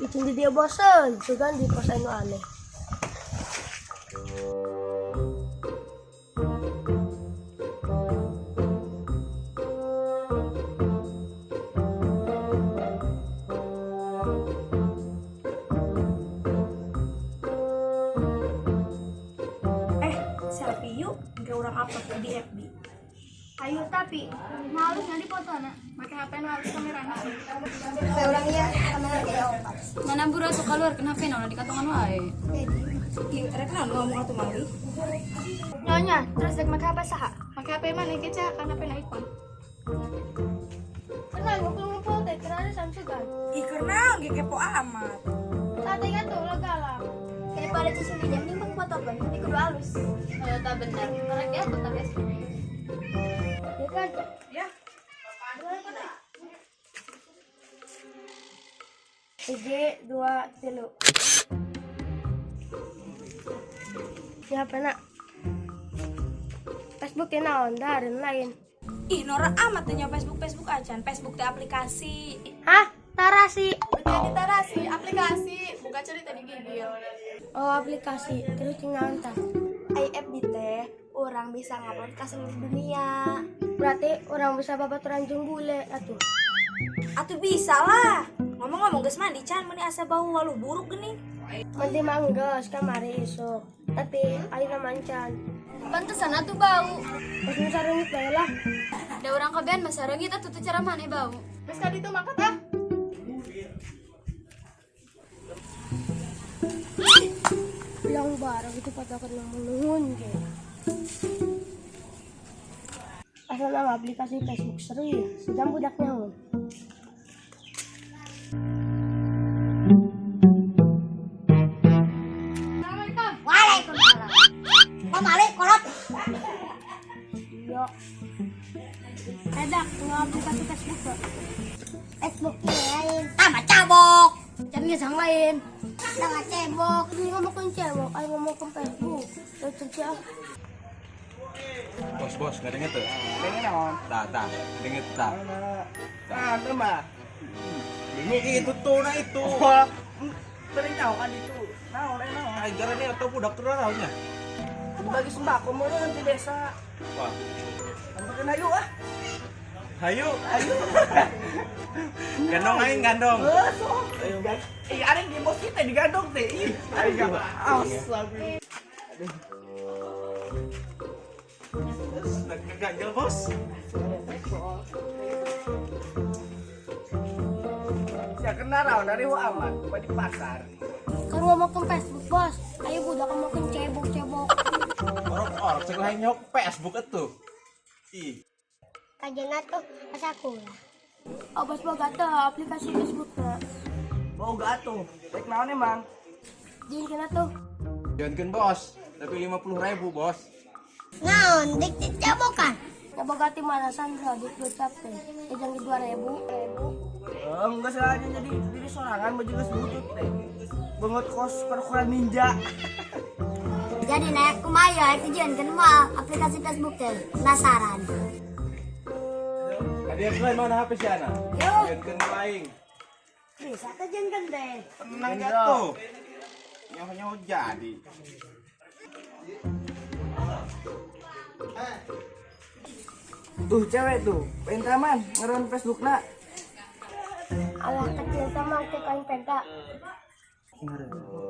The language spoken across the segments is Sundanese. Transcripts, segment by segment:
Icing di dia bosen, sugan di kos anu aneh. Eh, selfie yuk, gak orang upload di FB. Ayo tapi halus nanti foto na. Make HP nu halus kamerana. HP urang ieu kamera gaya opat. Mana buru atuh keluar kenapa naon di katongan wae. Ih, rek naon ngomong atuh mali. Nyonya, terus dek make HP saha? Make HP mana ke ca kan HP na iPhone. Tenang, ngumpul-ngumpul teh kerana samsugan. Ih, keur naon ge kepo amat. Saat ingat tuh lo galak. Daripada cicing di jam mending fotokeun, tapi kudu halus. Oh, tak bener. Mereka dia tuh tak Facebook. Ya kan? Ya. Hiji, dua, tilu. Ya apa nak? Facebook ya naon, darin lain. Ih, norak amat teh nya Facebook Facebook acan. Facebook teh aplikasi. Hah? Tarasi. Jadi tarasi aplikasi buka cerita di gigil. Oh, aplikasi. Terus tinggal tah. Ai FB teh urang bisa ngupload ke seluruh dunia. Berarti orang bisa babaturan jeung bule atuh. Atuh bisa lah. Ngomong-ngomong geus mandi can meuni asa bau waluh buruk geuning. Mandi mah geus kamari isuk. Tapi ayeuna mancan. Pantesan atuh bau. Pas nu sarengit bae lah. Da urang kabehan mah sarengit atuh teu cara maneh bau. Terus tadi tuh mangkat ah. Bilang barang itu patokan nuhun ge. Asal nama aplikasi Facebook seru ya, sedang budaknya hun. Assalamualaikum. Waalaikumsalam. Mau balik kolot. Iya. Edak, punya aplikasi Facebook tuh. Facebook ieu lain. Tama cabok. Can geus yang lain. Tama cebok. Ini ngomong ke cewek, ayo ngomong ke Facebook. Terus ah. Bos, bos, nggak denger tuh. Dengar naon? Tah, tah, denger tah. Nah, itu mah. Ini itu tuh, nah itu. Oh, sering tahu kan itu. Naon, eh naon. Nah, gara nih atau budak tuh naonnya. Bagi sembako meureun di desa. Wah, Sampekeun hayu ah. hayu, Hayu. gandong aing gandong. Heuh, sok. Ih, ada di bos kita digandong teh. Ih, aing gak astaga. Ganjel bos. Sia kenal naon dari wa aman, wa di pasar. Kan ngomong ke Facebook bos, ayo budak ngomong ke cebok-cebok. Orok-orok cek lain nyok Facebook itu. Ih, Kajana tuh asa kula. Oh bos boga tuh aplikasi Facebook na. Boga atuh. Rek naon emang? Jadi kena tuh. jangankan bos, tapi 50.000 bos. Naon dik dik cabokan. Ya boga ti mana Sandra di gocap teh. Eh jangan 2000. Ribu. Oh, enggak sengaja jadi diri sorangan baju geus butut teh. Banget kos perkuran ninja. Jadi naik kumaha itu jeung moal aplikasi Facebook teh. Penasaran. Tadi yang selain mana HP si Ana? Yo. Jangankan aing. Bisa teh jeung teh. Tenang jatuh. Nyaho-nyaho jadi. Tuh cewek tuh, pentaman ngaran Facebookna. Alah kecil sama ke kain penta.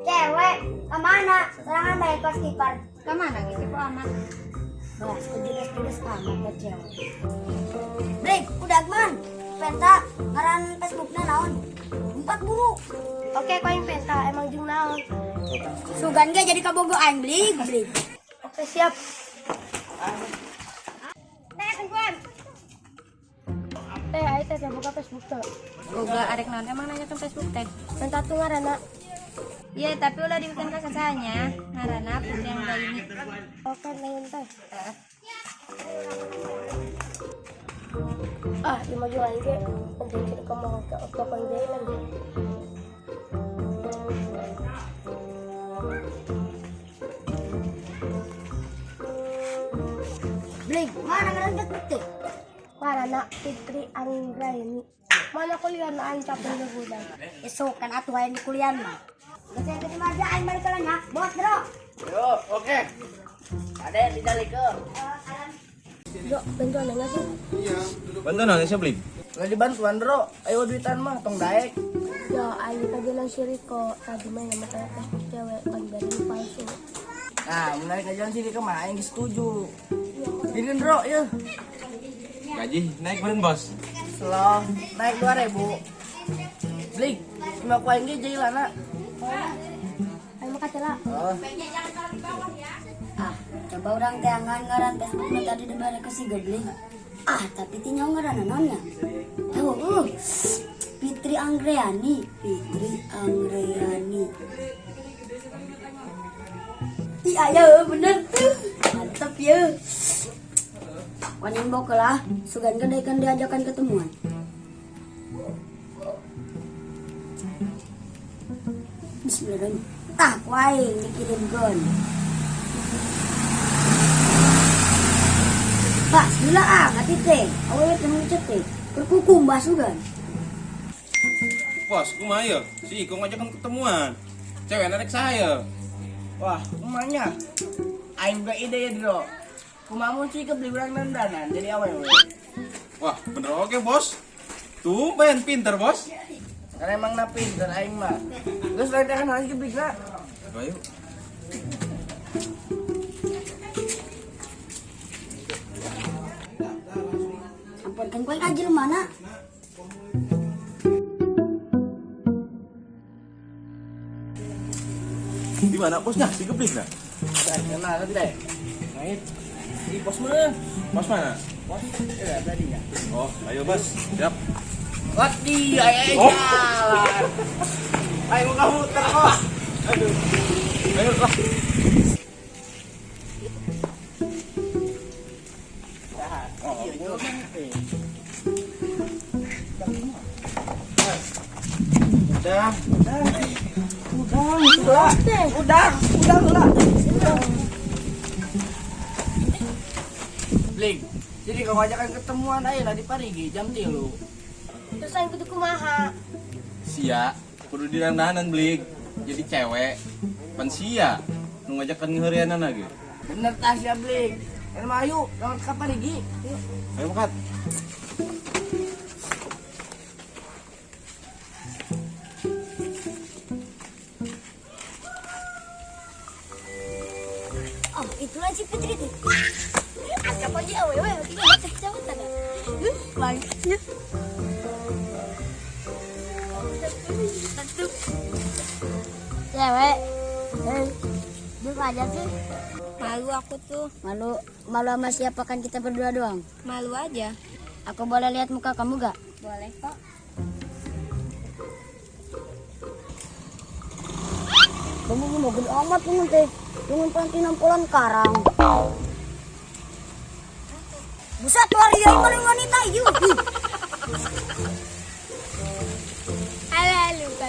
Cewek kemana? Serangan baik kos kiper. Kemana gitu kok amat? Bos, kejudes-judes amat ke cewek. Break, udah man. Penta ngaran Facebookna naon? Empat buru. Oke kain penta emang jeung naon. Sugan ge jadi kabogo aing beli beli. Oke siap. Teh tungguan. Teh ayo teh buka Facebook tuh. Boga arek naon emang nanya ke Facebook teh. Penta tuh ngaranna. Iya, tapi ulah dibikin ka sasanya. Ngaranna Putri Anggraini. Oke nuhun teh. Ah, lima jual ge. Penting kita ngomong ke pokoknya jalan. Beli, mana ngaran Facebook teh? Ngaranna Fitri Anggraini. Mana kuliah na aing capek na bulan. Esok kan atuh hayang di kuliah mah. Geus saya ke aja aing balik ke nya. Bos, Bro. Yo, oke. Ade dijalikeun. Yo, bantuan nggak sih? Bantu naon sih beli? Lah dibantuan, Bro. Ayo duitan mah tong daek. Yo, aing tadi lang si Rico. Tadi main sama kayak Facebook cewek kan dari palsu. Nah, menarik aja sih ke mah aing geus setuju. Gini, Bro, ya. Gaji naik beren bos. Slow, naik 2000. Beli, cuma ku aing ge jailana. Aing mah kacela. Oh, Ah, coba orang teangan ngaran Facebook nu tadi dibere ke si Gebling. Ah, tapi ti nyaho ngaranna naon nya? Tahu, Fitri Anggreani, Fitri Anggreani. Ih, aya bener tuh. Mantap ya. Wanin bok lah, sugan gede kan diajakan ketemuan. Bismillahirrahmanirrahim. Tah, ku aing dikirimkeun. Pak, gila ah, ngati teh. Awewe teh ngecet teh. Keur kukumbah sugan. Bos, kumaha ya? Si Iko ngajakan ketemuan. Cewek narik saya. Wah, kumanya. Aing boga ide ya, Bro. Kumaha mun sih beli urang dandanan jadi awewe. Wah, bener oke bos. Tumben pinter bos. Karena emang na pinter aing mah. Geus lain kan harus beli lah. Ayo. Ampun kan ku aing ajil mana? Di mana bosnya? Si Gebling nah. Saya kenal teh. Naik di pos mana? Bos mana? Pos ya tadinya. Oh, ayo bos. Siap. Wat di aing Oh. jalan. Aing mau kamu terkos. Aduh. Ayo lah. Oh, iya, Udah, udah, udah, udah, udah, udah, udah. Bling, jadi kau ajakan ketemuan aja lah di Parigi jam 3. Terus aing kudu kumaha? Sia, kudu didandanan beli. Jadi cewek. Pan sia nu ngajakan ngeheurianan lagi. Bener tas ya Bling. Dan ayo, berangkat ke Parigi. Yuk. Ayo makan. Oh, itulah si Fitri teh. Acap aja awewe, berarti nggak cewek ada. Bangkit. Satu. Cewek. Eh, duduk aja sih. Malu aku tuh. Malu, malu sama siapa kan kita berdua doang. Malu aja. Aku boleh lihat muka kamu gak? Boleh kok. Kamu mau gede amat kamu teh. Dengan panti nampolan karang. Buset, waria paling wanita ieu. Alah, lupa.